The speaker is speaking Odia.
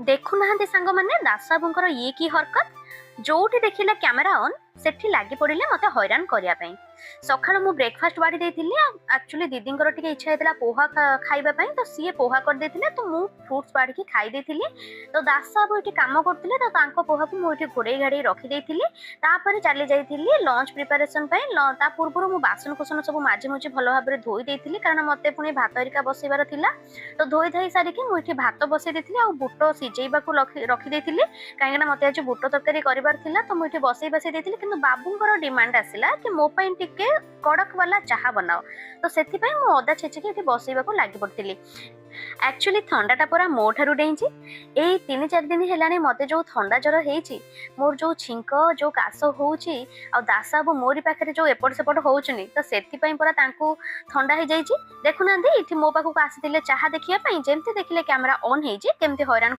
ଦେଖୁନାହାନ୍ତି ସାଙ୍ଗମାନେ, ଦାସବାବୁଙ୍କର ଇଏ କି ହରକତ! ଯୋଉଠି ଦେଖିଲେ କ୍ୟାମେରା ଅନ୍, ସେଠି ଲାଗି ପଡ଼ିଲେ ମତେ ହଇରାଣ କରିବା ପାଇଁ। ସକାଳୁ ମୁଁ ବ୍ରେକଫାଷ୍ଟ ବାଢି ଦେଇଥିଲି। ଆକ୍ଚୁଆଲି ଦିଦିଙ୍କର ଟିକେ ଇଚ୍ଛା ହେଇଥିଲା ପୋହା ଖାଇବା ପାଇଁ, ତ ସିଏ ପୋହା କରିଦେଇଥିଲେ, ତ ମୁଁ ଫ୍ରୁଟ୍ସ ବାଢିକି ଖାଇ ଦେଇଥିଲି। ତ ଦାସବାବୁ ଏଠି କାମ କରୁଥିଲେ, ତ ତାଙ୍କ ପୋହାକୁ ମୁଁ ଏଠି ଘୋଡେଇ ଘାଡେଇ ରଖିଦେଇଥିଲି। ତାପରେ ଚାଲି ଯାଇଥିଲି ଲଞ୍ଚ ପ୍ରିପାରେସନ ପାଇଁ। ତା ପୂର୍ବରୁ ମୁଁ ବାସନ କୁସନ ସବୁ ମାଜି ମୁଜି ଭଲ ଭାବରେ ଧୋଇ ଦେଇଥିଲି, କାରଣ ମତେ ପୁଣି ଭାତ ହେରିକା ବସେଇବାର ଥିଲା। ତ ଧୋଇ ଧାଇ ସାରିକି ମୁଁ ଏଠି ଭାତ ବସେଇ ଦେଇଥିଲି ଆଉ ବୁଟ ସିଝେଇବାକୁ ରଖିଦେଇଥିଲି, କାହିଁକିନା ମତେ ଆଜି ବୁଟ ତରକାରୀ କରିବାର ଥିଲା। ତ ମୁଁ ଏଠି ବସେଇ ବସେଇ ଦେଇଥିଲି, କିନ୍ତୁ ବାବୁଙ୍କର ଡିମାଣ୍ଡ ଆସିଲା କି ମୋ ପାଇଁ ଟିକେ କଡ଼କ ବାଲା ଚାହା ବନାଅ। ତ ସେଥିପାଇଁ ମୁଁ ଅଦା ଛେଚିକି ଏଠି ବସେଇବାକୁ ଲାଗି ପଡ଼ିଥିଲି। ଆକ୍ଚୁଆଲି ଥଣ୍ଡାଟା ପୁରା ମୋ ଠାରୁ ଡେଇଁଛି। ଏଇ 3-4 ଦିନ ହେଲାଣି ମତେ ଯୋଉ ଥଣ୍ଡା ଜ୍ୱର ହେଇଛି, ମୋର ଯୋଉ ଛିଙ୍କ, ଯୋଉ କାଶ ହଉଛି, ଆଉ ଦାସବାବୁ ମୋରି ପାଖରେ ଯୋଉ ଏପଟ ସେପଟ ହଉଛନ୍ତି, ତ ସେଥିପାଇଁ ପୁରା ତାଙ୍କୁ ଥଣ୍ଡା ହେଇଯାଇଛି। ଦେଖୁନାହାନ୍ତି, ଏଠି ମୋ ପାଖକୁ ଆସିଥିଲେ ଚାହା ଦେଖିବା ପାଇଁ। ଯେମିତି ଦେଖିଲେ କ୍ୟାମେରା ଅନ୍ ହେଇଛି, କେମିତି ହଇରାଣ